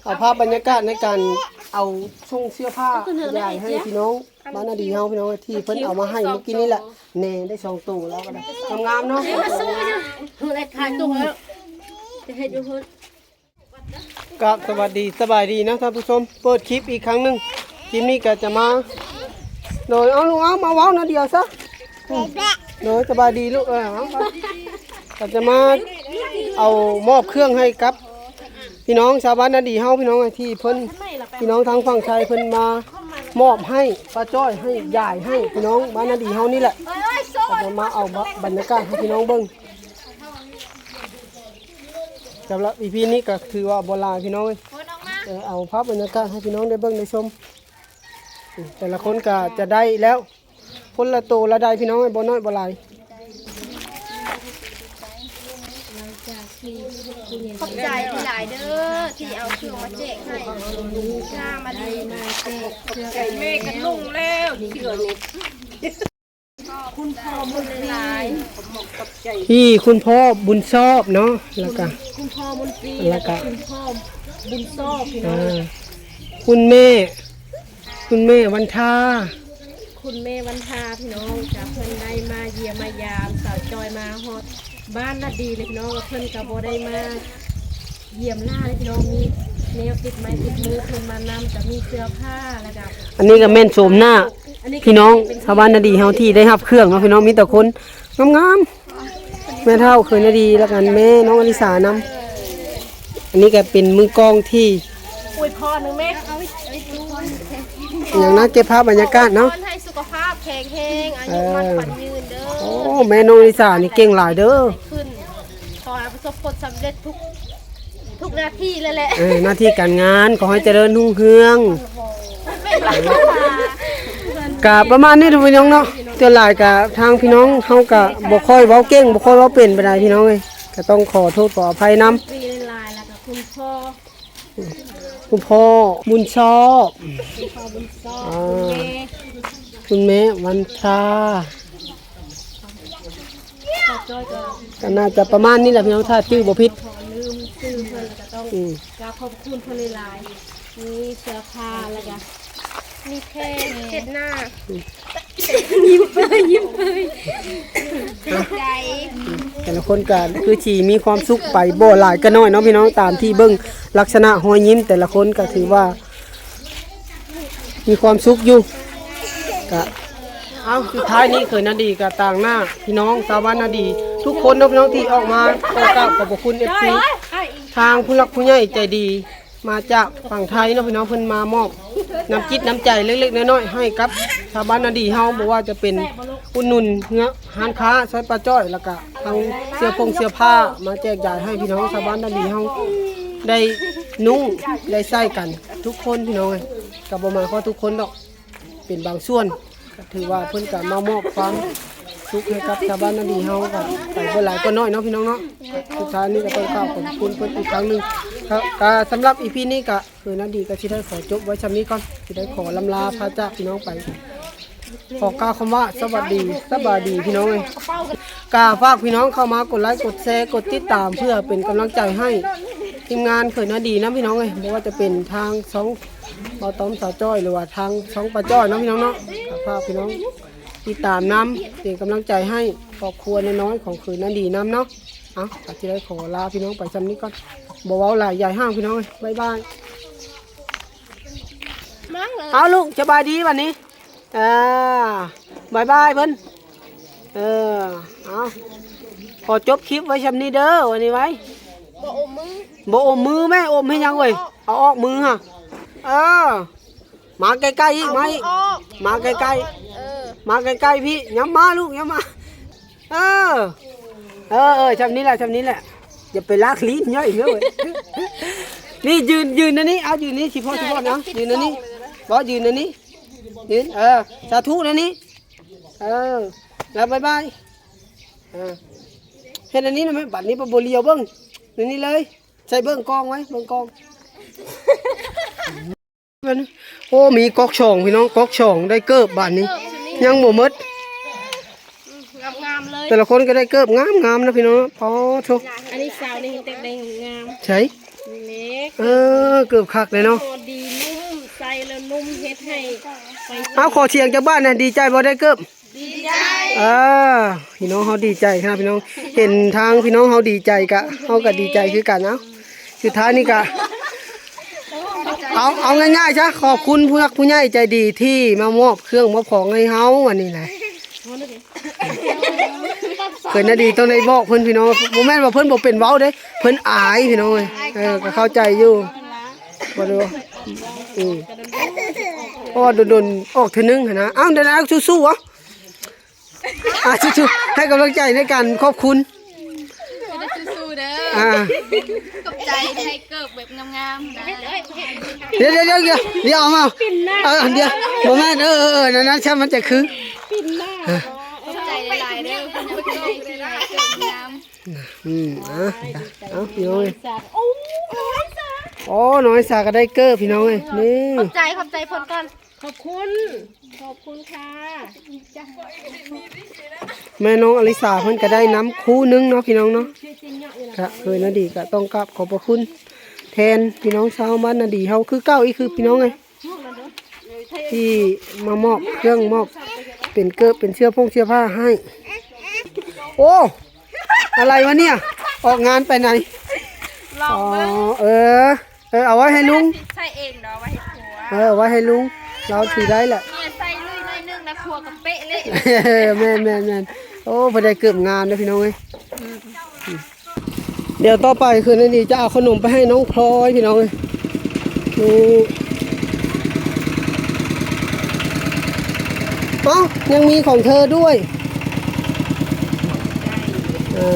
ເອົາພາບບັນຍາກາດໃນການເອົາສົ່ງເສື້ອຜ້າຢາຍໃຫ້ພີ່ນ້ອງບ້ານນາດີເຮົາ ພີ່ນ້ອງ ທີ່ເພິ່ນເອົາມາໃຫ້ມື້ກີ້ນີ້ແຫຼະ. ແນ່ ໄດ້ສອງໂຕແລ້ວກໍໄດ້ ງາມໆເນາະ. ເຮັດຢູ່ເພິ່ນ ກໍສະຫວັດດີ ສະບາຍດີນະທ່ານຜູ້ຊົມ ເປີດຄລິບອີກຄັ້ງໜຶ່ງ. ຄລິບນີ້ກໍຈະມາ ໂດຍ ເອົາລູກ ເອົາ ມາເວົ້ານາດຽຊະ. ໂດຍ ສະບາຍດີລູກ ເອີ ເອົາ ກໍຈະມາເອົາມອບເຄື່ອງໃຫ້ກັບ ພີ່ນ້ອງຊາວບ້ານນາດີເຮົາ ພີ່ນ້ອງ ທີ່ເພິ່ນ ພີ່ນ້ອງທາງຝັ່ງໄທເພິ່ນມາມອບໃຫ້ປ້າຈ້ອຍ ໃຫ້ຢາຍໃຫ້ພີ່ນ້ອງບ້ານນາດີເຮົານີ້ແຫຼະ. ກໍຈະມາເອົາບັນຍາກາດໃຫ້ພີ່ນ້ອງເບິ່ງ. ສຳລັບອີພີນີ້ກໍຖືວ່າບໍ່ຫຼາຍພີ່ນ້ອງເອີຍ ແຕ່ເອົາພາບບັນຍາກາດໃຫ້ພີ່ນ້ອງໄດ້ເບິ່ງໄດ້ຊົມ. ແຕ່ລະຄົນກໍຈະໄດ້ແລ້ວ ຄົນລະໂຕລະໃດພີ່ນ້ອງເອີຍ ບໍ່ນ້ອຍບໍ່ຫຼາຍ. ຂອບໃຈຫຼາຍເດີ ທີ່ເອົາເຄື່ອງມາແຈກໃຫ້ ງາມອີ່ຫຼີ. ແມ່ກໍນຸ່ງແລ້ວເສື້ອນີ້. ທີ່ຄຸນພໍ່ບຸນຊອບເນາະ ແລ້ວກະ ຄຸນພໍ່ບຸນປີ ແລ້ວກະ ຄຸນພໍ່ບຸນຊອບ ພີ່ນ້ອງ ອ່າ ຄຸນແມ່ ຄຸນແມ່ວັນທາ ຄຸນແມ່ວັນທາ ພີ່ນ້ອງ ກະເພິ່ນໄດ້ມາຢ້ຽມມາຢາມສາວຈ້ອຍ ມາຮອດບ້ານນາດີເລີຍ ພີ່ນ້ອງ ເພິ່ນກະບໍ່ໄດ້ມາຢ້ຽມຫຼາຍ ພີ່ນ້ອງ ມີແນວຕິດໄມ້ຕິດມືເພິ່ນມານຳ ກະມີເສື້ອຜ້າ ແລ້ວກະ ອັນນີ້ກະແມ່ນໂສມໜ້າ ພີ່ນ້ອງຊາວບ້ານນາດີເຮົາທີ່ໄດ້ຮັບເຄື່ອງເນາະ ພີ່ນ້ອງ ມີແຕ່ຄົນງາມໆ ແມ່ເຖົ້າເຂີນນາດີ ແລ້ວກັນແມ່ນ້ອງອະລິສານຳ. ອັນນີ້ກະເປັນມືກ້ອງທີ່ ອວຍພອນໜຶ່ງແມ່ ຫຍັງນະ ເກັບພາບບັນຍາກາດເນາະ ໃຫ້ສຸຂະພາບແຂງແຮງ ອາຍຸໝັ້ນຂວັນຍືນເດີ. ໂອ້ ແມ່ນ້ອງອະລິສານີ້ເກັ່ງຫຼາຍເດີ. ຂຶ້ນ ຂໍໃຫ້ປະສົບຜົນສຳເລັດທຸກ ທຸກໜ້າທີ່ເລີຍແຫຼະ ເອີ ໜ້າທີ່ການງານ ຂໍໃຫ້ຈະເລີນຮຸ່ງເຮືອງ. ກະປະມານນີ້ເນາະພີ່ນ້ອງເນາະ ສ່ວນຫຼາຍກະທາງພີ່ນ້ອງເຮົາກະບໍ່ຄ່ອຍເວົ້າເກັ່ງ ບໍ່ຄ່ອຍເວົ້າເປັນປານໃດພີ່ນ້ອງເອີຍ ກະຕ້ອງຂໍໂທດຂໍອະໄພນຳ. ຄຸນພໍ່ ຄຸນພໍ່ບຸນຊອບ ຄຸນພໍ່ບຸນຊອບ ອ່າ ຄຸນແມ່ວັນທາ ກະໜ້າຈະປະມານນີ້ແຫຼະພີ່ນ້ອງ ຖ້າຈື່ບໍ່ຜິດ ລືມຊື່ເພິ່ນ ແລ້ວກະຕ້ອງ ອືມ ກາບຂອບຄຸນເພິ່ນຫຼາຍໆ ມີເສື້ອຜ້າ ແລ້ວກະມີແຜ່ນເຊັດໜ້າ ຍິ້ມເປີຍ ຍິ້ມເປີຍ ຂອບໃຈ. ແຕ່ລະຄົນກະຄືຊິມີຄວາມສຸກໄປ ບໍ່ຫຼາຍກະໜ້ອຍເນາະພີ່ນ້ອງ ຕາມທີ່ເບິ່ງລັກສະນະຮອຍຍິ້ມ ແຕ່ລະຄົນກະຖືວ່າ ມີຄວາມສຸກຢູ່. ກະ ເອົ້າ ສຸດທ້າຍນີ້ເຂີນນາດີກະຕາງໜ້າພີ່ນ້ອງຊາວບ້ານນາດີທຸກຄົນເນາະພີ່ນ້ອງ ທີ່ອອກມາຂໍກາບຂອບພະຄຸນເອັຟຊີ ທາງຜູ້ຫຼັກຜູ້ໃຫຍ່ໃຈດີ ມາຈາກຝັ່ງໄທເນາະພີ່ນ້ອງ ເພິ່ນມາມອບນ້ຳຈິດນ້ຳໃຈເລັກໆນ້ອຍໆໃຫ້ກັບຊາວບ້ານນາດີເຮົາ ບໍ່ວ່າຈະເປັນອຸດໜູນເຮືອ ຮ້ານຄ້າຊ່ອຍປ້າຈ້ອຍ ແລ້ວກະທັງເສື້ອຜົງເສື້ອຜ້າມາແຈກຢາຍໃຫ້ພີ່ນ້ອງຊາວບ້ານນາດີເຮົາໄດ້ນຸ່ງໄດ້ໃຊ້ກັນທຸກຄົນພີ່ນ້ອງເອີຍ. ກໍບໍ່ໝາຍຄວາມວ່າທຸກຄົນດອກ ເປັນບາງສ່ວນ ກໍຖືວ່າເພິ່ນກໍມາມອບຄວາມສຸກໃຫ້ກັບຊາວບ້ານນາດີເຮົາ ກໍໄປບໍ່ຫຼາຍກໍໜ້ອຍເນາະພີ່ນ້ອງເນາະ. ສຸດທ້າຍນີ້ກໍຕ້ອງກ່າວຂອບຄຸນເພິ່ນອີກຄັ້ງໜຶ່ງ. ກໍ ກໍສຳລັບອີພີນີ້ກໍ ຄືນາດີກໍຊິໄດ້ຂໍຈົບໄວ້ຊ່ຳນີ້ກ່ອນ ຊິໄດ້ຂໍລຳລາພາຈາກພີ່ນ້ອງໄປ ຂໍກ່າວຄຳວ່າສະຫວັດດີ ສະບາຍດີພີ່ນ້ອງເອີຍ. ກໍຝາກພີ່ນ້ອງເຂົ້າມາກົດໄລ ກົດແຊ ກົດຕິດຕາມ ເພື່ອເປັນກຳລັງໃຈໃຫ້ທີມງານເຂີນນາດີນຳພີ່ນ້ອງເອີຍ ບໍ່ວ່າຈະເປັນທາງຊ່ອງບ່າວຕ້ອມສາວຈ້ອຍ ຫຼືວ່າທາງຊ່ອງປ້າຈ້ອຍເນາະພີ່ນ້ອງເນາະ. ກໍຝາກພີ່ນ້ອງຕິດຕາມນຳ ເປັນກຳລັງໃຈໃຫ້ຄອບຄົວນ້ອຍໆຂອງເຂີນນາດີນຳເນາະ. ເອົາ ກໍຊິໄດ້ຂໍລາພີ່ນ້ອງໄປຊ່ຳນີ້ກ່ອນ ບໍ່ເວົ້າຫຼາຍຢາຍຫ່າງພີ່ນ້ອງເອີຍ ບາຍບາຍ. ເອົາລູກ ສະບາຍດີບັດນີ້ ເອີ ບາຍບາຍເພິ່ນ. ເອີ ເອົາ ຂໍຈົບຄລິບໄວ້ຊ່ຳນີ້ເດີ ວັນນີ້ໄວ້ ບໍ່ອົມມື ບໍ່ອົມມືແມ່ ອົມເຮັດຫຍັງເວີຍ ເອົາອອກມືຫາ. ເອີ ມາໃກ້ໆອີກ ມາອີກ ເອົາມືອອກ ມາໃກ້ໆ ເອີ ມາໃກ້ໆ ພີ່ ຫຍັບມາລູກ ຫຍັບມາ. ເອີ ເອີ ເອີ ຊ່ຳນີ້ແຫຼະ ຊ່ຳນີ້ແຫຼະ ຢ່າໄປລາກລີ້ນຍ່ອຍເດີ. ນີ້ຢືນ ຢືນອັນນີ້ ເອົາ ຢືນນີ້ ຊິພໍ ຊິພໍເນາະ ຢືນອັນນີ້ ບໍ່ ຢືນອັນນີ້ ຢືນ ເອີ ສາທຸນຳນີ້ ເອີ ແລ້ວບາຍບາຍ. ເອີ ເຮັດອັນນີ້ນະແມ່ ບັດນີ້ບໍ່ຫຼຽວເບິ່ງ ອັນນີ້ເລີຍ ໃສ່ເບິ່ງກ້ອງໄວ້ ເບິ່ງກ້ອງ. ໂອ້ ມີກອກສອງພີ່ນ້ອງ ກອກສອງ ໄດ້ເກີບບາດນີ້ ຍັງບໍ່ໝົດ ງາມໆເລີຍ ແຕ່ລະຄົນກໍໄດ້ເກີບງາມໆນະພີ່ນ້ອງ. ອໍ ໂທ້ ອັນນີ້ສາວນີ້ແຕ່ງໄດ້ງາມ ໃສ ນີ້ເລັກ ເອີ ເກີບຄັກເລີຍເນາະ ພໍດີນຸ່ມ ໃສ່ແລ້ວນຸ່ມ ເຮັດໃຫ້ໄປ ເອົາ ຂໍສຽງຈັກບາດນະ ດີໃຈບໍ່ໄດ້ເກີບ? ດີໃຈ. ເອີ ພີ່ນ້ອງເຮົາດີໃຈຂະໜາດ ພີ່ນ້ອງ ເຫັນທາງພີ່ນ້ອງເຮົາດີໃຈກະ ເຮົາກະດີໃຈຄືກັນ. ເອົາ ສຸດທ້າຍນີ້ກະ ເອົາ ເອົາງ່າຍໆຊະ ຂອບຄຸນຜູ້ຫຼັກຜູ້ໃຫຍ່ໃຈດີທີ່ມາມອບເຄື່ອງມອບຂອງໃຫ້ເຮົາ ອັນນີ້ແຫຼະ. ເພິ່ນນະດີຕ້ອງໄດ້ບອກເພິ່ນພີ່ນ້ອງ ບໍ່ແມ່ນວ່າເພິ່ນບໍ່ເປັນເວົ້າເດ້ ເພິ່ນອາຍພີ່ນ້ອງເອີຍ. ເອີ ກໍເຂົ້າໃຈຢູ່ ບໍ່ໄດ້ວ່າ ອື ເພາະວ່າດົນໆອອກເທື່ອໜຶ່ງຫັ້ນນະ. ເອົ້າ ດຽວນະ ສູ້ໆ ເອົາ ອ່າ ສູ້ໆ ໃຫ້ກຳລັງໃຈໃນການຂອບຄຸນ ສູ້ໆເດີ ອ່າ ຂອບໃຈທີ່ໃຫ້ເກີບແບບງາມໆນະ. ດຽວໆໆໆ ດຽວເອົາມາ ເອີ ດຽວ ບໍ່ແມ່ນ ເອີໆໆ ນັ້ນໆ ໃຊ່ ມັນຈະຄື ເອີ ຂອບໃຈຫຼາຍໆເດີ ຜູ້ໃຫຍ່ທີ່ໃຫ້ເກີບງາມ. ອືມ ອ່າ ເອົາ ພີ່ນ້ອງເອີຍ ໂອ້ ນ້ອງສາ ໂອ້ ນ້ອງສາກໍໄດ້ເກີບ ພີ່ນ້ອງເອີຍ ນີ້ ຂອບໃຈ ຂອບໃຈເພິ່ນກ່ອນ ຂອບຄຸນ ຂອບຄຸນຄ່ະ. ແມ່ນ້ອງອະລິສາເພິ່ນກໍໄດ້ນຳຄູ່ໜຶ່ງເນາະ ພີ່ນ້ອງເນາະ. ກະເຄີຍນາດີກໍຕ້ອງກາບຂອບພະຄຸນແທນພີ່ນ້ອງຊາວບ້ານນາດີເຮົາຄືເກົ່າອີກ ຄືພີ່ນ້ອງເອີຍ ທີ່ມາມອບເຄື່ອງ ມອບເປັນເກີບເປັນເສື້ອຜົງເສື້ອຜ້າໃຫ້. ໂອ້ ອະໄລວະເນຍ ອອກງານໄປໃນ ລອງເບິ່ງ ອໍ ເອີ ເອີ ເອົາໄວ້ໃຫ້ລຸງ ໃສ່ເອງເນາະ ໄວ້ໃຫ້ຜົວ ເອີ ເອົາໄວ້ໃຫ້ລຸງ ລາວຖືໄດ້ແຫຼະ ເມຍໃສ່ລຸຍໜ້ອຍໜຶ່ງນະ ຜົວກໍເປະເລະ. ແມ່ນໆໆ ໂອ້ ເພິ່ນໄດ້ເກີບງາມເດີພີ່ນ້ອງເອີຍ. ດຽວຕໍ່ໄປຄືນນີ້ຈະເອົາຂະໜົມໄປໃຫ້ນ້ອງພລອຍພີ່ນ້ອງເອີຍ. ນີ້ ເອົ້າ ຍັງມີຂອງເທີດ້ວຍ ເອີ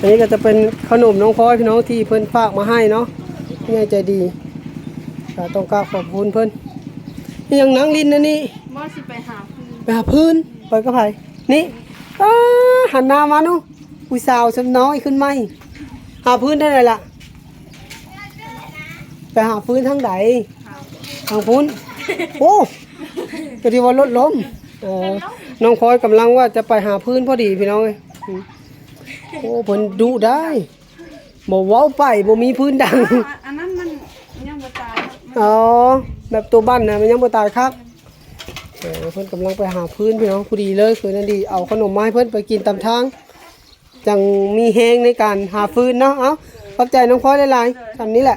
ອັນນີ້ກໍຈະເປັນຂະໜົມນ້ອງພລອຍພີ່ນ້ອງ ທີ່ເພິ່ນຝາກມາໃຫ້ເນາະ ຜູ້ໃຫຍ່ໃຈດີ ກໍຕ້ອງກາບຂອບຄຸນເພິ່ນ. ອີຫຍັງນັ່ງຫຼິ້ນອັນນີ້? ບໍ່ ຊິໄປຫາຟືນ ໄປຫາຟືນ ໄປກັບໃຜ? ນີ້ ອ້າ ຫັນໜ້າມາດູ ຜູ້ສາວສ່ຳນ້ອຍຂຶ້ນໃໝ່ ຫາຟືນທາງໃດລະ? ໄປຫາຟືນທາງໃດ? ທາງພຸ້ນ ໂອ້ ກໍທີ່ວ່າລົດລົ້ມ ເອີ ນ້ອງພລອຍກຳລັງວ່າຈະໄປຫາຟືນພໍດີພີ່ນ້ອງເອີຍ. ໂອ້ ເພິ່ນດຸໄດ໋ ບໍ່ເວົ້າໄປ ບໍ່ມີຟືນດັງ ອັນນັ້ນມັນຍັງບໍ່ຕາຍ ອໍ ແບບຕົວບັ້ນນະ ມັນຍັງບໍ່ຕາຍຄັກ. ເອີ ເພິ່ນກຳລັງໄປຫາຟືນພີ່ນ້ອງ ພໍດີເລີຍ ຄືນາດີເອົາຂະໜົມມາໃຫ້ເພິ່ນໄປກິນຕາມທາງ ຈັ່ງມີແຮງໃນການຫາຟືນເນາະ. ເອົ້າ ຂອບໃຈນ້ອງພລອຍຫຼາຍໆ ສ່ຳນີ້ແຫຼະ.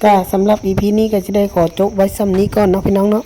ກໍສຳລັບອີພີນີ້ກໍຊິໄດ້ຂໍຈົບໄວ້ສ່ຳນີ້ກ່ອນເນາະ ພີ່ນ້ອງເນາະ.